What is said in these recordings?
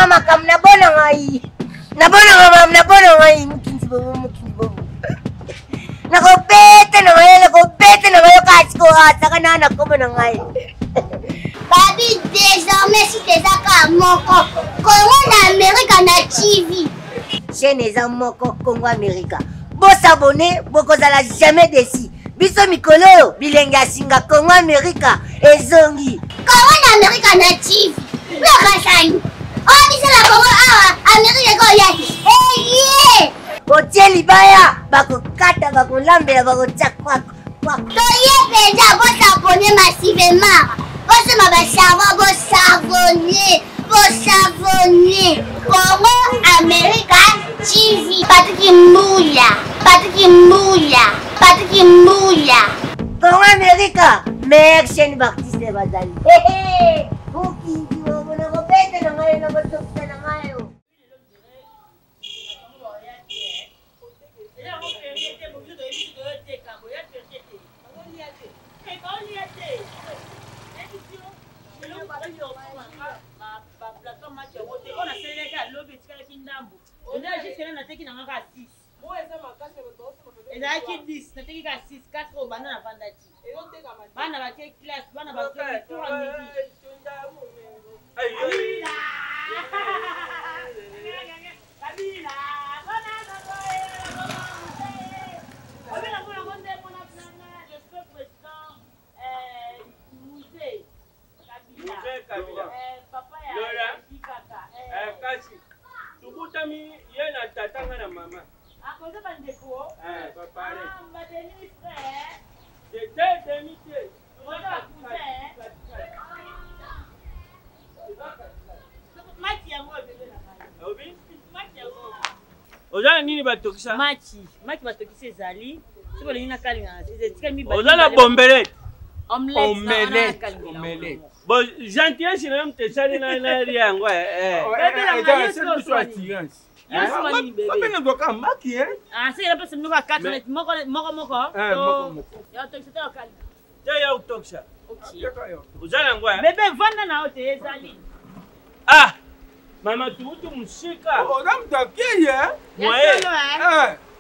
Nabonanga makambo nabona ngai. Nabonanga makambo nabona ngai mokinzi bobo mokinzi bobo. Nakobeta na ngai nakobeta na ngai kasi koasaka na na kombo na ngai. Babi désormais si eza kaka moko Congo na Amerika na TV. Chaîne eza moko Congo Amerika. Bosabone bokozala jamais déçu. Biso mikolo oyo bilenge ya singa Congo Amerika ezongi. Congo na Amerika na TV. Lokasani. Oyo biso na Congo awa Amerika ekoya te. Eye! Otie libaya bakokata bakolambela bakotia kwako. Toye mpenza bosabone massivement. Bosomba ba savon bosabone. Bosabone. Congo Amerika TV. Patrick Mbuya. Patrick Mbuya. Patrick Mbuya. Congo Amerika meilleure chaîne b'artiste bazali. Mokinzi wango nakobeta na ngai nakotokisa na ngai. Ezalaki 10 nateki kaka 6 4 oyo banda navandaki bana bake classe bana bazongi tour ya midi. Kasi tokutami ye na tata nga na mama te demi te. Oza na nini batokisa? Maki, maki batokisa ezali. Soki olingi nakalinga, etikali mibale. Oza na bombelete. Omelette, omelette. Bon, gentillesse na yo moto esali na lia yango. Babenga maki hein. Ah, c'est la personne moko 4 moko moko moko. Moko moko. Ya tokisa te okalinga. Te ya otokisa. Oza na yango. Bebe vanda na yo te ezali. Ah! Mama tuutu musika. Oza moto akei eh? Moye.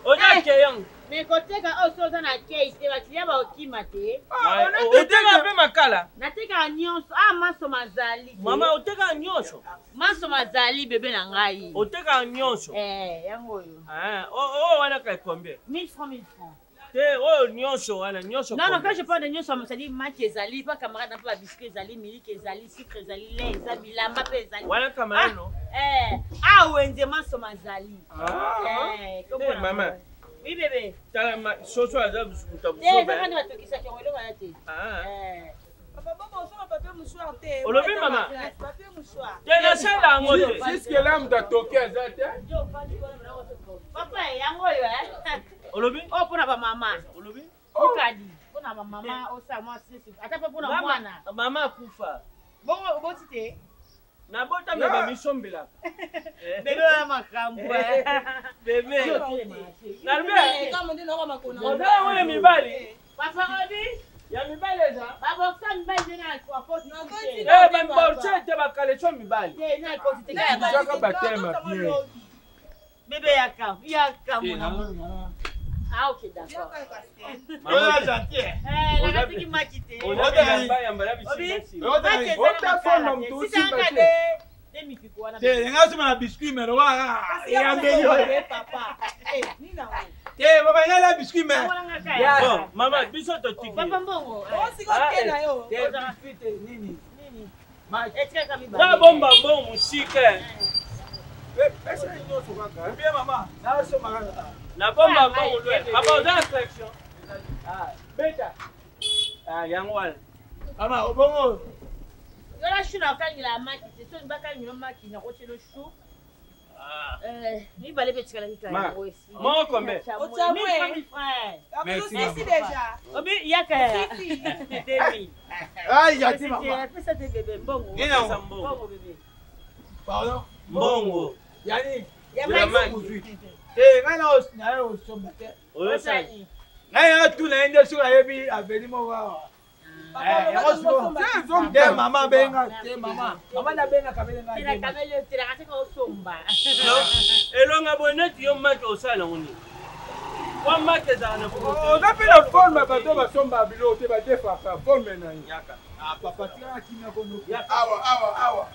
Oza akei yango. Mais koteka oyo soki oza na kei te bakiliya bakokima te. Otekaka mpe makala? Natekaka nyonso. Ah, manso mazali. Mama otekaka nyonso? Manso mazali bebe na ngai. Otekaka nyonso? Eh, yango oyo. Oyo wana kai combien? 1000 francs, 1000 francs. Te oyo nyonso wana nyonso. Non non, quand je parle de nyonso, c'est-à-dire maki ezali, pa camarade na pa biscuit ezali, miliki ezali, sucre ezali, lait eza, bilamba pe ezali. Wana camarade no. Eh, ah wenze manso mazali. Ah. Eh, mama. Oui bébé. Tala ma soso aza busukuta busoba. Te ezaka nde batokisaki yango eloko wana te. Ah. Eh. Papa Bobo, osomba papier mouchoir te. Olobi mama. Papier mouchoir. Te nasala yango te. Jusque là moto atoki aza te. Papa yango oyo eh. Olobi? Oyo mpona ba mama. Olobi? Okadi mpona ba mama osala mwa sisi ata mpe mpona mwana. Mama akufa. Bongo oboti te? Nabotami bamisombelaka. Bebe oya makambo. Bebe. Nalobi oza yango ya mibali. Papa Obi. Ya mibali eza. Baboksa mibali nde na akoti. Eh baborse te bakaleso mibali. Te na akoti te. Zaka batelema bien. Bebe yaka, yaka mon amour. Ah ok d'accord. Oza gentil. Eh, nakatiki maki te. Te nga soma na biscuit mais loba eyambeli oyo. Te papa nga la biscuit mais. Bon, mama biso totiki. Papa mbongo. Te biscuit te nini? Na bomba mbongo mosika. Pesa nyonso kaka. Bien mama, nasoma kaka. Na bomba mbongo lwe. Papa oza na correction. Beta. Ah, yango wana. Mama, obongo. Yola chou na okangela maki te soki bakangela maki na kotielo chou. Mibale mpe etikalaki kaka yango esi. Moko combien? Merci. Merci déjà. Obi yaka ya. 2000. Ah, gentil mama. Pesa te bebe mbongo. Pesa mbongo. Mbongo bebe. Pardon. Mbongo. Yani. Ya Ya maki. maki. Te ngai na na ye osomba te. Oyosani. Ngai na tuna ye nde soki ayebi aveni moko awa. Te mama benga, te mama. Mama na benga kabele nga. Tela kabele, tela kasi ko somba. Elonga boye neti yo maki osala yango nini? Wa maki ezalaka na Oza mpe na forme ya bato basomba biloko te badefaka forme na ye. Ah papa tika kimia kono. Awa awa awa.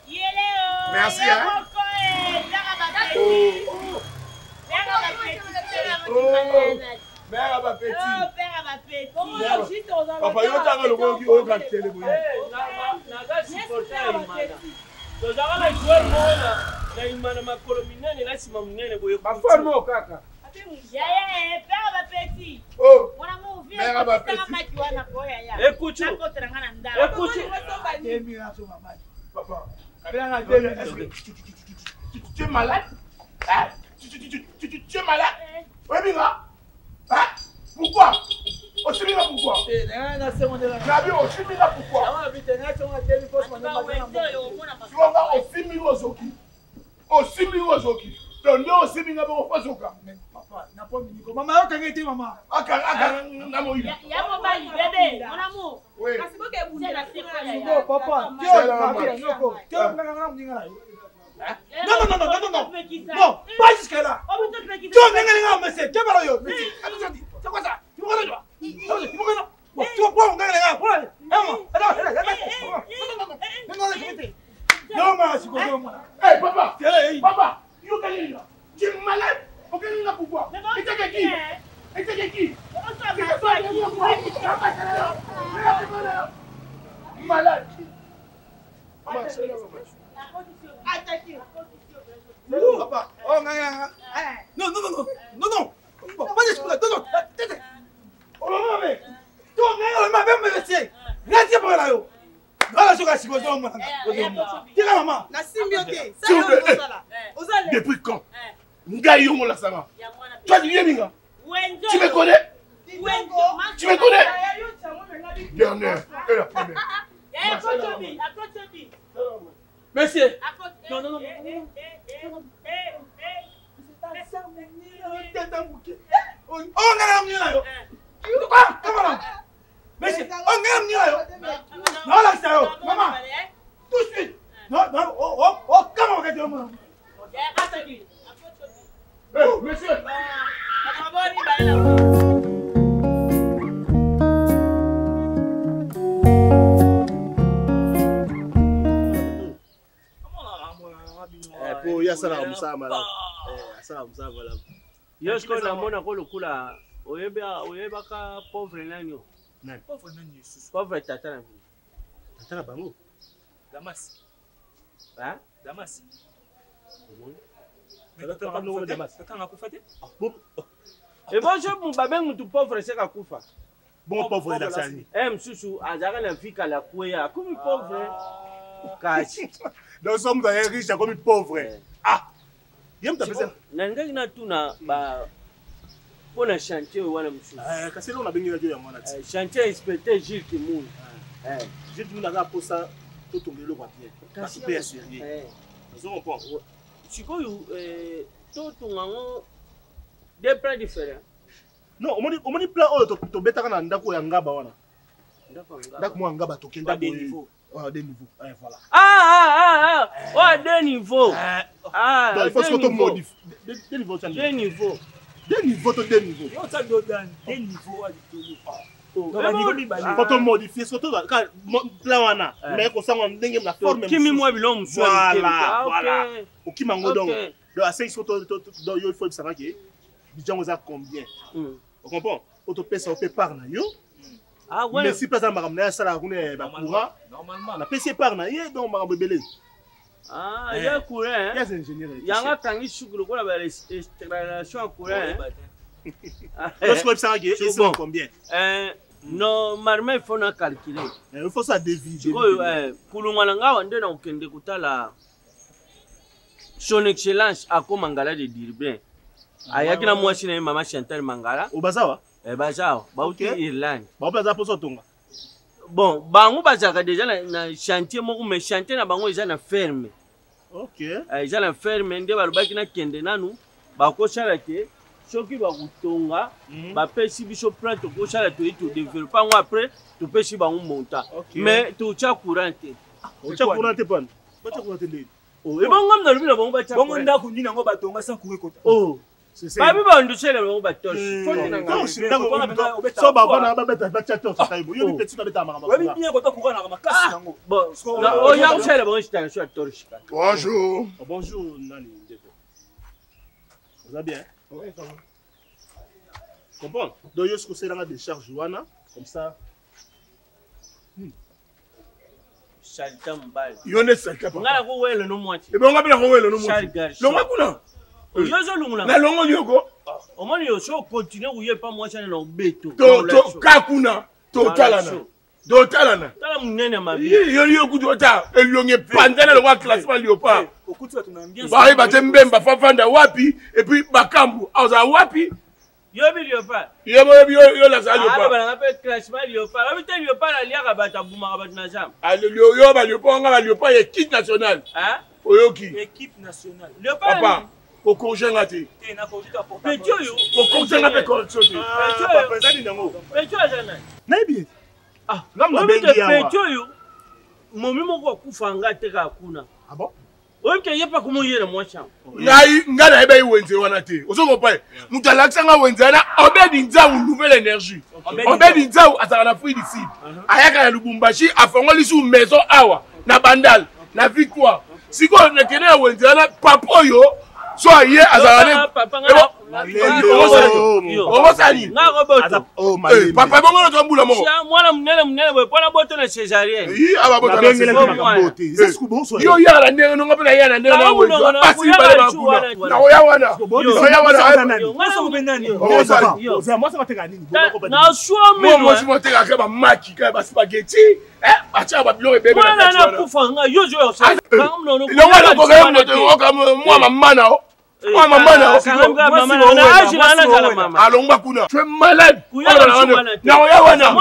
Yele o. Merci, ye hein. moko e, yaka ba petit. Yaka ba petit, tela Oh. Mère ba petit. Oh, père ba petit. Papa yo tanga lokoki oyoka tele boye. Naza supporter ya Imana. Tozalaka na joueur moko na Imana makolo minene na nsima monene boye. Baforme oyo kaka. Yaya e, père ba petit. Oh. Mwana mu vie, Mère ba tala petit. maki wana ko yaya. Ekuchu. Nakotela nga na ndako. Ekuchu. Temi na so mama. Papa. Kabela nga temi. Est-ce que tu es malade? Hein? Tu es malade? Oui, Binga. Hein? Pourquoi? Osimi nga pourquoi? Eh, na sengo ndela. Nabi osimi nga pourquoi? Yango na bite na sengo temi poso Ba wenze oyo omona ba- Songa osimi nga ozoki. Osimi nga ozoki. Donc nde osimi nga bongo fazoka. Papa, na po miniko. Mama yo kanga te mama. Aka aka na moyibi. Ya mobali bebe, mon amour. Oui. Siko papa, tio papa nyoko. Tio nga nga mninga na yo. Non non non non non non. Non, pas jusque là. Tio nga nga monsieur, tio bala yo. Monsieur, attends, c'est quoi ça? Tu me connais toi? Tu me connais? Bon, tu vas prendre nga nga. Eh moi, attends, attends, attends. Non non non non. Non non, non, non, siko yo mwana. Hey papa. Tiens, Papa, yo kangi nga. Tu es malade? Okangi nga pourquoi? Eteke qui? Eteke qui? Malade. Maman, c'est là, maman. Papa, oh nga nga. Non non non non. Non non. Bon, pas jusque là. Non non. Tete. Oh maman mais. Toi nga nga ma même monsieur. Reste pour là yo. Voilà soka siko zo mwana. Tika mama. Nasimbi yo te. S'il vous plaît, eh. Sala ozala. Depuis quand? Ngai yo molasanga. Toi tu yeminga. Tu me connais? Tu me connais? Dernière et la première. Monsieur. Non, non, non. Oh nga nga mninga yo. Quoi? Comment? Monsieur, oh nga mninga yo. Non là c'est yo. Maman. Tout de suite. Non non oh oh oh comment on va mwana. Hey, monsieur. Po ye asalaka mosala malamu. Asalaka mosala malamu. Yo sikoyo namonako lokola oyebaka pauvre nani yo? Nani? Pauvre nani Yesus. Pauvre tata na bino. Tata na bango. Damas. Hein? Damas. Tata noko Damas. Tata ngakufa te? Ebonso babengi mutu pauvre seka akufa. Bon pauvre elakisa nini? Eh mosusu azalaka na vie kala akweya akomi pauvre kasi. Donc so moto aye riche akomi pauvre. Ah! Ye moto apesa. Nalingaki natuna ba mpona chantier oyo wana mosusu. Kasi eloko nabengi radio yango wana ti. Chantier inspecteur Gilles Kimunu. Gilles Kimunu aza posa totonga eloko ya bien. Kasi mpe ya sérieux. Ozo comprendre? Sikoyo totonga yango deux plans différents. Non, omoni plan oyo tobetaka na ndako ya ngaba wana. Ndako mwa ngaba tokenda Deux niveaux. Ah, deux niveaux. Ouais, voilà. Ah, ah, ah, ah. Oh, deux niveaux. Ah, donc il faut deux que tu niveaux. modifies. Deux niveaux, Deux niveaux. Deux niveaux, to deux niveaux. Yo ça donne deux niveaux à litolo. Oh. Donc ba niveau mibale. Faut to modifier surtout quand plan wana mais ko sango ndenge na forme. Kimi mwa biloko mosusu ya Voilà, mike. Ah, ok. voilà. Okima ngo donc. Ok. Donc asengi surtout donc yo il faut savoir que budget ngo eza combien. On comprend? Otopesa ope part na yo. Ah ouais. Mais si place makambo na ye asalaka kuna ya ba courant. Normalement. Napesi ye part na ye donc makambo ebele. Ah, ya courant. hein. Ye aza ingénieur. Yango akangi suki lokola ba extraction ya courant. hein. Donc sikoyo oyebisaka ke C'est esala bon. combien? Normalement il faut na calculer. Il faut ça devis. Sikoyo kulungwa na nga awa nde na kokende kotala son excellence ako Mangala de Durban. Ayaki na mwasi na ye mama Chantal Mangala. Obazawa? Bazawa, bauti Ok. Irlande. Bango mpe aza mposa otonga. Bon, bango bazalaka déjà na chantier moko mais chantier na bango eza na ferme. Ok. Eza na ferme nde balobaki nakende nanu bakosala ke Soki bakotonga, bapesi biso plan tokosala, toye todeveloppe yango, après topesi bango montant. Mais totya courant te. Otya courant te pana? Batya courant te ndeni? Ebongo nalobi na bango batya. Bongo ndako nini yango batonga sans courant ekota? Oh. Babi bandosela bango batorche. So bavanda babeta batya torche taibo yo petit babeta makambo. Oyebi bien kota courant na makasi yango. Bon, oya kosala bango installation ya torche. Bonjour. Bonjour nani ndeko. Oza bien? Ouais, ça va. Comprendre? Donc yo soki osalanga décharge wana comme ça. Salita mobali. Yo nde salita papa. Nga nakowela no mwasi. Ebongo mpe nakowela no mwasi. Longwa kuna. Yo ozolongola. Nalongoli yoko. Omoni yo so okontinue koyepa mwasi wana na obeto. Ka kuna totalana. Totalana. Tala monene mabe. Yo yo kutu ota elongi epanzana lokwa classement léopard. Bayeba te Mbemba fafanda wapi et puis Bakambu azala wapi. Yobi léopard. Yo oyebi yo lazala léopard. Aloba nanga mpe classement léopard. Oyebi te léopard aliaka bato, abumaka bato na jambe. Yo ba léopard nga ba léopard ya équipe nationale. Oyoki. Équipe nationale. Léopard. Papa. Kokorige nga te. Petit oyo. Kokorige nga mpe correction te. Papa eza nini yango? Petit oyo aza nani? Nayebi ye. Ah, Ngambo nabengi awa. Petit oyo momi moko akufa nga te kaka kuna. Ah bon? Oyebi ke ye mpe akomi oyela mwasi yango. Ngai ngai nayebaki wenze wana te. Ozo comprendre? Moto alakisa nga wenze wana Obedi Nzau nouvelle énergie. Obedi Nzau azalaka na Afrique du Sud. Ayaka na Lubumbashi, afongoli su maison awa na Bandal na Victoire. Sikoyo nakende na wenze wana papa oyo so aye azalaka obosani papa bongo na mbula moko mwana monene monene boye mpona boto na césarienne yo yaka na ndenge nonga mpe na ya na ndenge basi mibale bakuna nakoya wana nakoya wana mwasi motekaka bamaki kaka baspageti batyaka babiloko ebebe mwana nakufa nga yo elongo nakoka moto mwa mama na o mwa mama na o alongwa kuna tu es malade nakoya wana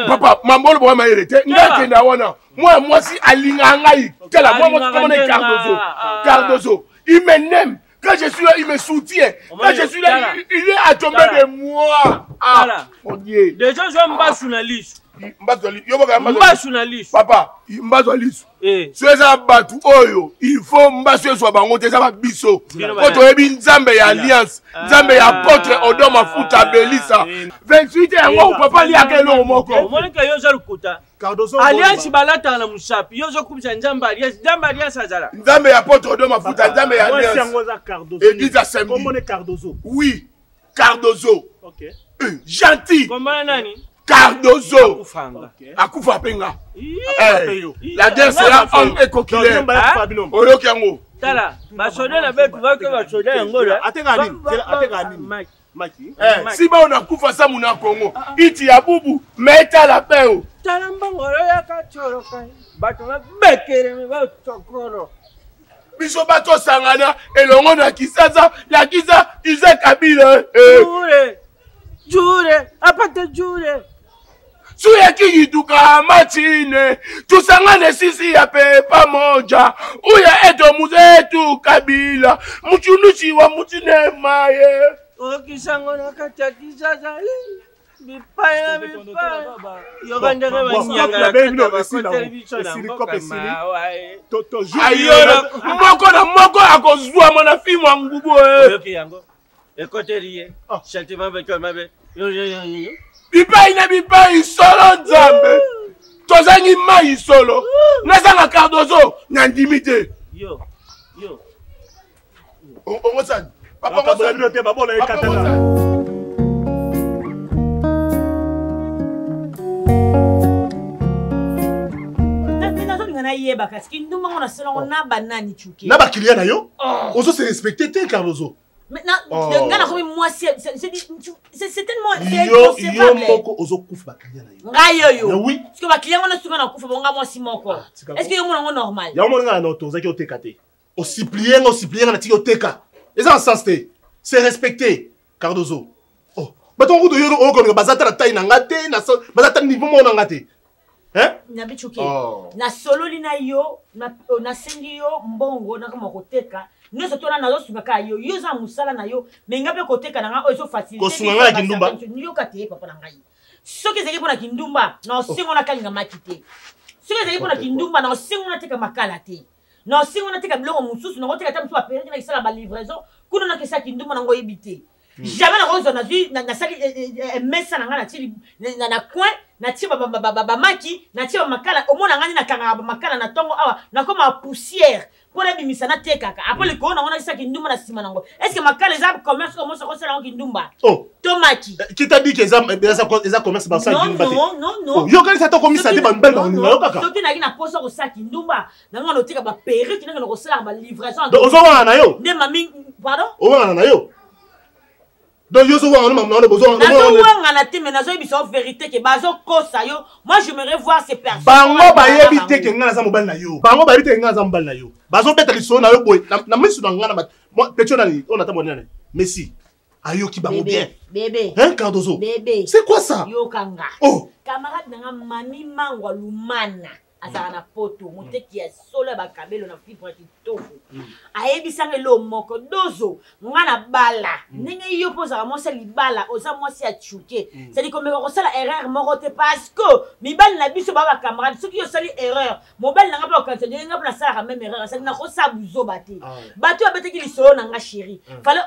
papa mambolo boka mayele te ngai akenda wana mwana mwasi alingaka ngai tala mwa mwasi komona Cardozo Cardozo il m'aime. Quand je suis là, il me soutient. Quand je suis là, il est à tomber de moi. Ah, mon Dieu. Déjà, je mbasu na liso. Mbasu na liso. Mbasu na liso. Papa, mbasu na liso. So eza bato oyo, il faut mbasu ezwa bango te, eza babiso. Po toyebi Nzambe ya alliance, Nzambe ya apôtre Odon Mafuta Belisa. 28 yango papa aliaka eloko moko. Omoni ke yo oza lokuta. Alliance balataka na mosapi, yo ozokumisa Nzambe alliance, Nzambe alliance azala. Nzambe ya apôtre Odon Mafuta, Nzambe ya alliance. Église ya samedi. Cardozo. Oui, Cardozo. Ok. Gentil. Komba nani? Cardozo. Akufa mpe nga. La guerre sera homme et coquillère. Oyoki yango. Tala, basoda na betu bake basoda yango la. Ateka nini? Ateka nini? Maki. Si ba onakufa sa muna Congo. Iti ya bubu, metala pe o. Tala mbongo ya kachoro kai. Bato ba bekere me ba tokoro. Biso bato sangana elongo na Kisasa, lakisa Isaac Kabila. Jure. Jure, apate jure. Suyekiyituka machine tusangane sisi ya pe pamoja uya eto muzetu Kabila mchundushi wa mutinema ye okisango na kati ya Kisasa bipai na bipai yoka ndenge banyangala bakoteli biso na mboka mawa ayola moko na moko akozwama na filme ya ngubu. Oyoki yango ekoteli ye sentiment beto mabe. Bipai na bipai solo Nzambe tozangi mai solo nazanga Cardozo nandimi te. Yo yo ongosani papa ongosani te babola ekatana. Nazolinga nayeba kasi kindumba ngo nasalango na banani cuke na baclient na yo ozo se respecte te Cardozo. Nga nakomi mwasi, c'est tellement yo moko ozokufa baclient na yo. Ngai oyo oui parce que baclient wana suka nakufa bonga mwasi moko. Est ce que yo mona ngo normal? Yango mona nga na autorisaki oteka te, osuplie nga, osuplie nga, natiki oteka, eza na sens te. C'est respecté Cardozo. Oh, bato kutu yo okolinga baza ta na taille na nga te, baza ta niveau moko na nga te. Hein? Nabi Tshuke, Oh. nasololi na yo, nasengi yo mbongo nakoma koteka nyonso tona nazosunga kaka yo, yo oza na mosala na yo, me nga mpe koteka na nga oyo ezofacilite Kosunga nga na kindumba? Yoka te papa na ngai, soki ezalaki mpo na kindumba na osengo nakalinga maki te, soki ezalaki mpo na kindumba na osengo nateka makala te, na osengo nateka biloko mosusu, nakoteka ata mosusu bapereke nakisala balivraison kuna, nakesa kindumba nango oyebi te. Jamais nakozwa, nazwi nasali mesa na ngai, natie na coin, natie bamaki, natie bamakala, omona ngai nde nakangaka bamakala na ntongo awa, nakoma poussière mpo nabimisa natekaka apres likolo nango nakisa kindumba na nsima nango. Est ce que makala eza commerce oyo mosi akosala yango kindumba? Oh. To maki? Qui t'a dit que eza commerce basala Non, kindumba te? non, non, non. Oh, yokanisa te okomisa te bamibali Non, bakolinga non. yo kaka. Soki nayaki na posa kosala kindumba nango, nalotika baperruque ndenge nakosalaka balivraison. Donc ozowangana na yo? Nde mami, pardon. Owangana na yo? Donc yo ozowangana na mamu na bozowangana? Nazowangana te, mais nazoyebisa yo vérité ke bazokosa yo. Moi, j'aimerais voir ces personnes. Bango bayebi te ke ngai naza mobali na yo. Bango bayebi te ke ngai naza mobali na yo. Bazobeta lisolo na yo boye na miso na ngai na bato. Moi, petit oyo nani oyo natambola nani Messi ayoki bango bien. Bébé. Hein, Cardozo? Bébé. C'est quoi ça? Yokanga. Oh. Camarade nanga mami mangwa lumana azalaka na poto, moteki ya solo ya bakabelo na fibre ya kitoko, ayebisanga eloko moko: dozo nga na bala ndenge yo mpo ozalaka mwasi ya libala, oza mwasi ya tchuke, c'est-à-dire komeka kosala erreur moko te, parce que mibali na biso baa bacamarade. Soki yo osali erreur, mobali na nga mpe okanisa ndenge nga mpe nasalaka même erreur asali, nakosala buzoba te. Bato oyo abetaki lisolo na nga, chéri, fallait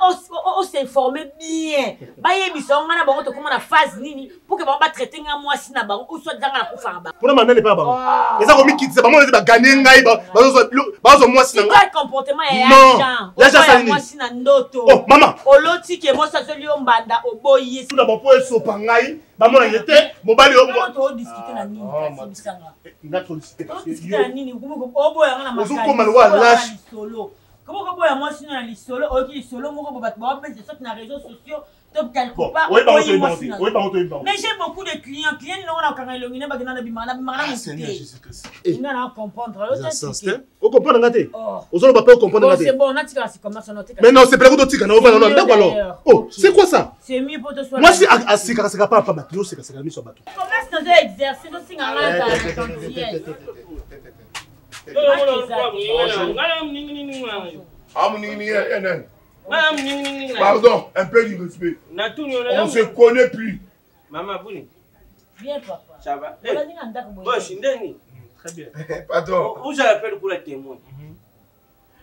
os'informer bien, bayebisa yo nga na bango tokóma na phase nini pour que bango batraite nga mwasi na bango ou soit nga nakufaka bango. Mpona manene epai ya bango eza komikitisa bango neti baganye ngai, bazozwa mwasi na ngai. Comportement ya Non. Jean. Ya Jean oboya asali nini? Mwasi na ndoto. Oh, mama. Oloti ke mwasi azoli yo mbanda, oboyi ye. Tuna bapo esopa ngai, bamonake te mobali oyo. Kama toodiskute na nini kasi bisanga? Nga tolisite parce que Toodiskute na yo nini? Oboyanga na Ozokoma lokola makanisi, oboyanga na lâche. lisolo. Komo koboya mwasi no na lisolo? Oyoki lisolo moko bo bato baobeta soki na réseaux sociaux to quelque Bon, part, oyebi bango, oboyi toyebi bango mwasi te. na Oyebi bango, toyebi bango. Mais j'ai beaucoup de clients, clients nongo nakokanga elongi ne bakenda na bimaka na bimaka na Ah, Seigneur motu Jésus-Christ. te, nga na comprendre yo Eza te. sens te, ocomprendre nga te. Oh. Ozoloba mpe ocomprendre Bon, nga c'est te. bon, natikala si commerce na otika. Mais non, sepela kuta otika na ovanda na C'est ndako mieux alors. d'ailleurs. Oh, c'est quoi ça? C'est mieux po toswala. Mwasi asekakaseka pa pa bato, yo osekaseka na miso ya bato. Commerce nazo exercer, tosinga nga na gentillesse. Ah, moningi ya nani? Pardon, un peu du respect. On se connaît plus. Mama buni. Bien, papa. Ça va? Olandi na ndako boye? Boss ndeni. Très bien. Pardon. Ozala mpe lokola témoin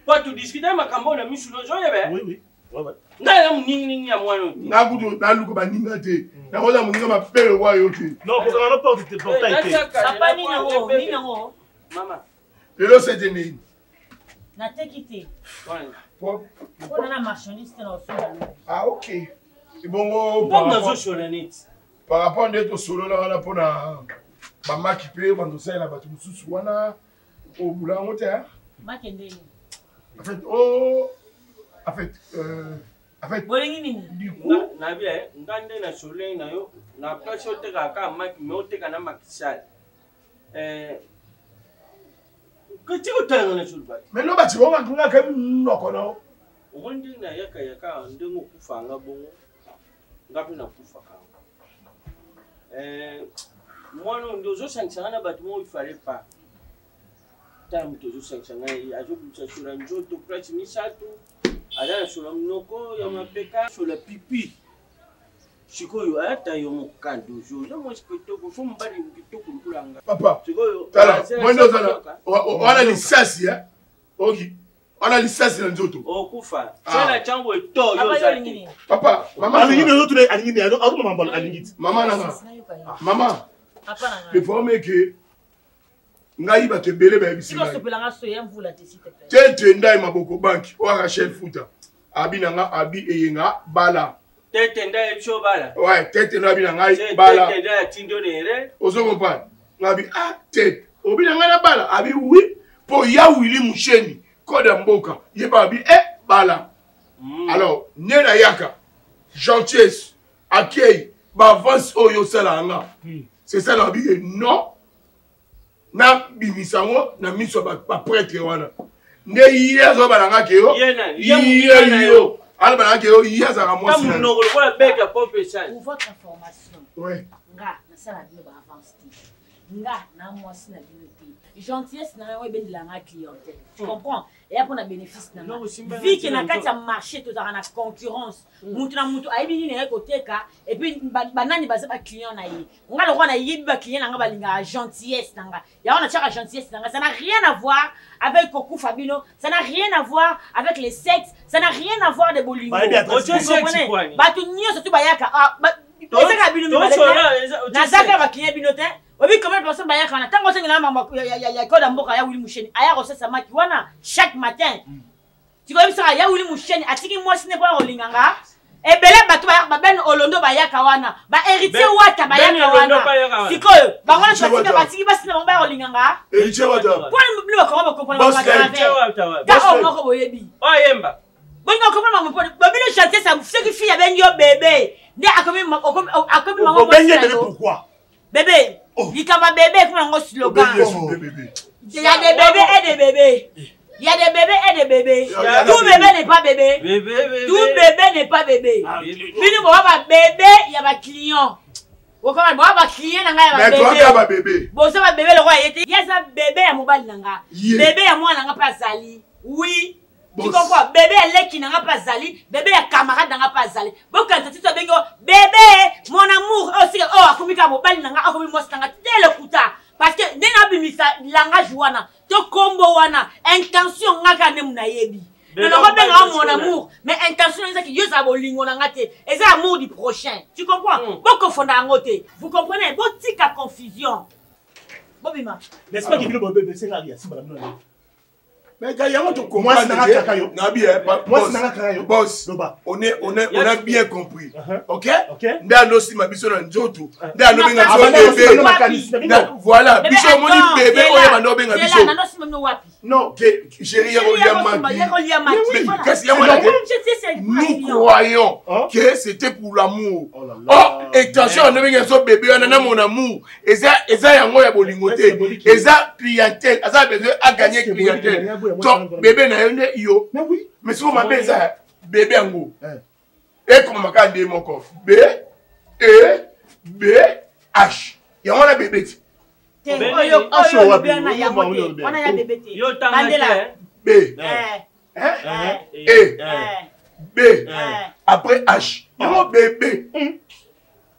po todiscute makambo oyo na misu nozoyeba. Oui, oui. Ouais. Ngai na moninginingi ya mwana oyo te. Nakutu naluka baninga te, nakoza moninga mapele kwa yo te. Non, kozala na porte te, portail te. Papa, nini yango, nini yango? Mama. Lelo sete nini? Nateki te. Wana. Mpona na marchandise te, na osomba lobi. Ah, ok, ebongo Mpo nazosola neti. Par rapport nde tosolola wana mpona bamaki mpe bandosalela bato mosusu wana, obula yango te, hein? Make ndeni? En fait, oh, en fait, en fait, Bolingi nini? Du coup, Nabi nga nde na solei na yo na place otekaka kaka maki, me oteka na makisale kati kotalanga na solo bato. Mais lo bati bonga ngaka noko na Omoni ndenge nayakayaka, ndenge okufanga bongo, nga mpe nakufaka. Mwana oyo nde ozosangisanga na bato moko, ifale pas. Tala moto ozosangisa ngai, azobimisa solo ya nzoto place misato, aza na solo ya monoko, ya mapeka, solo ya pipi. Sikoyo ata yo mokandozo, oza mwasi kitoko, fo mobali kitoko lokola nga. Papa. Sikoyo Tala, mwende ozala wana lisasi eh? Oki wana lisasi na nzoto. Okufa. Ah. Sala ntango eto yo Papa, yo oza olingi te. nini? Papa, mama. Alingi nini? Ozotuna alingi nini? Azoma mambo alingi ti. Mama nanga. Nayoka yo. Mama. Papa na ngai. Le problème est que ngai bato ebele bayebisi Sika ngai. osopelanga so ya mvula te, s'il te plaît. Tete ndai maboko banki oyo Rachel Futa abi na nga, abi eyenga bala. Tete nda biso bala. Ouais, tete nde abi na ngai bala. Tete nda atindi yo na erreur. Ozo comprendre? Nga abi ah, tete obi na ngai na bala, abi oui, mpo ya Willi Musheni code ya mboka ye ba abi eh bala. Alors nde nayaka gentillesse akei baavance oyo osala nga, c'est ça. Na abi ke non, nabimisa yango na miso ya baprêtre wana nde ye azoba na nga ke yo Ye nani? Ye ye moninga na yo yo. aloba na nga ke yo ye azalaka Ta mwasi na yo. monoko lokola beke ya pompe esani. Pour votre information, Ouais. nga nasala bino baavance te. Nga na mwasi na bino te. Gentillesse na yango ebendela nga clientèle. Tu comprends? Eya mpona bénéfice na nga. Vu que na kati ya marché tozalaka na concurrence. Mutu na mutu ayebi nini aye koteka et puis banani baza ba client na ye. Nga lokola nayebi ba client na nga balingaka gentillesse na nga. Yango natiaka gentillesse na nga. Ça n'a rien à voir avec kokufa bino, ça n'a rien à voir avec les sexes, ça n'a rien à voir de bolingo. Bato nyonso tu bayaka ezaka bino mibale te. Nazaka ba client bino te. Oyebi combien de personnes bayaka wana ntango osengela mambo ya code ya mboka ya Willy Musheni aya kosesa maki wana chaque matin. Tikoyebisaka ya Willy Musheni atiki mwasi ne mpona kolinga nga. Ebele bato bayaka ba Ben Olondo bayaka wana ba héritier Wata bayaka wana sikoyo bango nyonso batika batiki basi na bango baya kolinga nga. Héritier Wata mpona bino bakongo bokomprendre kaka oyo moko boyebi oyemba bolinga okomprendre bango mpona babino chantier sa soki fille abengi yo bebe nde akomi akomi bango mwasi na yo. Pourquoi bebe likambo ya bebe ekoma yango slogan. Il y a des bébés et des bébés. Il y a des bébés et des bébés. Tout bébé n'est pas bébé. Tout bébé n'est pas bébé. Bino boa ba bébé, il y a ba client. Okoma boa ba client na nga ya ba bébé. Boza ba bébé lokola ye te. Ye aza bébé ya mobali na nga. Bébé ya mwana na nga pe azali. Oui. Tu comprends? Bébé ya leki na nga pe azali, bébé ya camarade na nga pe azali. Bokanisa ti tobengi yo bébé, mon amour, oyo sika oyo akomi kaka mobali na nga, akomi mwasi na nga te lokuta. Parce que ndenge abimisa langage wana to kombo wana intention nga kaka nde nayebi. Non, non, benga mon amour, mais intention ezaki yo za bolingo na nga te. Eza amour du prochain. Tu comprends? Bokofonda yango te. Vous comprenez? Botika confusion. Bobima. N'est-ce pas que bino bobebe senga ya simba na bino na Mais gars, yango to comprendre. Nabi, boss, on est, on est, on a bien compris. Ok? Nde anosima biso na nzoto. Nde anobenga biso bébé. Voilà, biso omoni bébé oyo bando obenga biso. Non, que chérie yango lia maki. Kasi yango nous croyons que c'était pour l'amour. Oh, intention anobenga biso bébé wana na mon amour. Eza eza yango ya bolingo te. Eza clientèle, aza besoin a gagner clientèle. Donc bébé na yo nde yo. Mais siko mabe eza bébé yango. Ekoma kaka nde moko. B E B H. Yango wana bébé ti. Te oyo oyo bébé na yango te. Wana ya bébé te. Yo tanga te. B. E B après H. Yango bébé.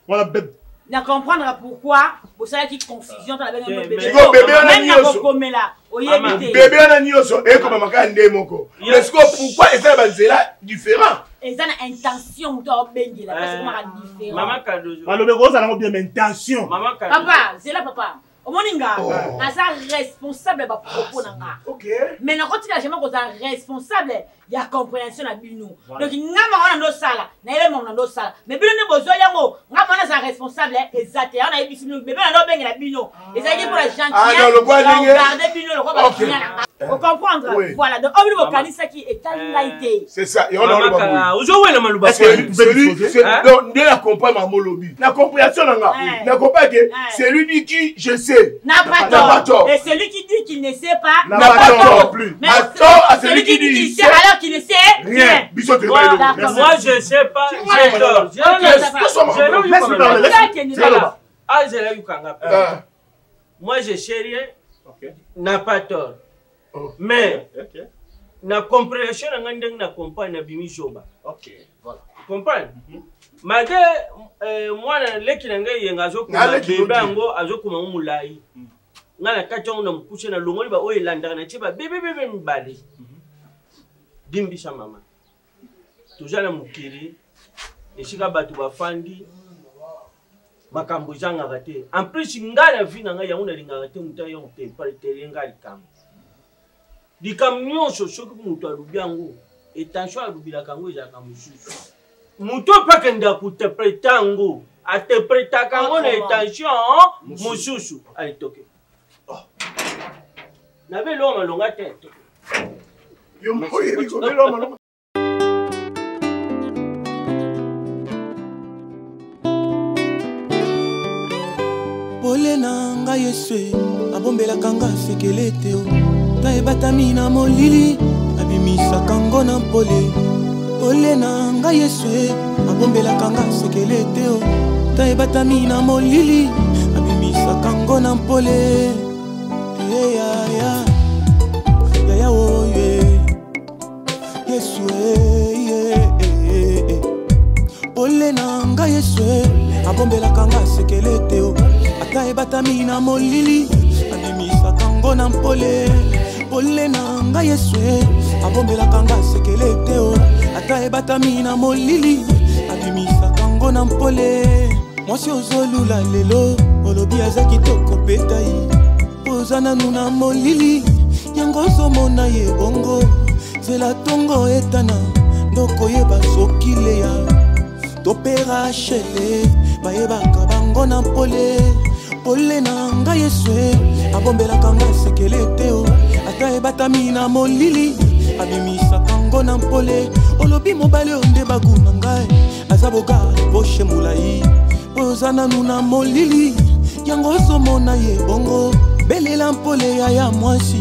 Voilà bébé. Na comprendre pourquoi bosalaki confusion tala benga bébé. Siko bébé wana nyonso. Kokomela oyebi te. Bébé wana nyonso ekoma maka nde moko. Mais siko pourquoi eza ba nzela différent? Eza na intention moto abengela parce que maka différent. Mama Cardozo. Balobi kozala ngo bien mais intention. Mama Cardozo. Papa, zela papa. Omoni nga naza responsable ya ba propos na nga. Mais nakotika jamais kozala responsable ya compréhension na bino. Donc nga moko na ndosala, nayebi moko na ndosala. Mais bino nde bozwa yango, nga moko naza responsable eza te. Yango nayebisi bino, bébé na ndobengela bino. Ezalaki pour la gentillesse, garder bino lokola ba client na nga. Vous comprendre? Voilà, donc oyo bino bokanisaki etali ngai te. C'est ça, yango na loba boye. Ozowela maloba. Celui, donc nde na comprendre mama olobi. Na compréhension na nga. Na comprendre que celui dit qui je sais n'a pas tort. Et celui qui dit qu'il ne sait pas n'a pas tort plus. A tort à celui qui dit qu'il sait alors qu'il ne sait rien. Biso te ba eloko. Moi je sais pas, j'ai tort. Ah, j'ai la yukanga. Moi je sais rien. N'a pas tort. Mais na compréhension na ngai ndenge na comprendre na bimi zoba. Ok, voilà. Comprendre? Malgré mwana leki na ngai yenga azokoma bebe yango azokoma ngo molai. Ngai na kati yango na mokuse na longoli ba oyo elandaka na tie ba bebe bebe mibale. Dimbisa mama. Toza na mokili esika bato bafandi makambo ezangaka te. En plus ngai na vie na ngai yango nalingaka te moto aya kotepaletele ngai likambo. Likambo nyonso soki moto alobi yango, intention alobilaka yango ezalaka mosusu. Moto mpe akendaka kointerprete yango, interpretaka yango na intention mosusu. Alitoke. Nabe eloko malonga te. Yo moko oyebi kobela malonga. Pole na ngai Yesu abombelaka nga sekele te o. Ta ebatami na molili abimisaka ngo na mpole. Pole na ngai Yesu abombelaka nga sekele te o. Ta ebatami na molili abimisaka ngo. ngo na mpole. Eh, yaya yaya oye Yesu eh, eh, eh, eh. Pole na ngai Yesu eh, abombelaka nga sekele te o ata ebatami na molili abimisaka ngo na mpole. Pole na ngai Yesu eh, abombelaka nga sekele te o ata ebatami na molili abimisaka ngo na mpole. Mwasi ozolula lelo olobi aza kitoko petai oza nanu na molili yango ozomona ye bongo nzela tongo etana ndokoyeba soki leya to mpe rachele bayebaka bango na pole. Pole na ngai Yesu abombelaka nga sekele te o ata ebatami na molili abimisaka ngo na mpole. Olobi mobali oyo nde bagu na ngai aza boga poshe molai oza nanu na molili yango ozomona ye bongo belela mpole yaya mwasi.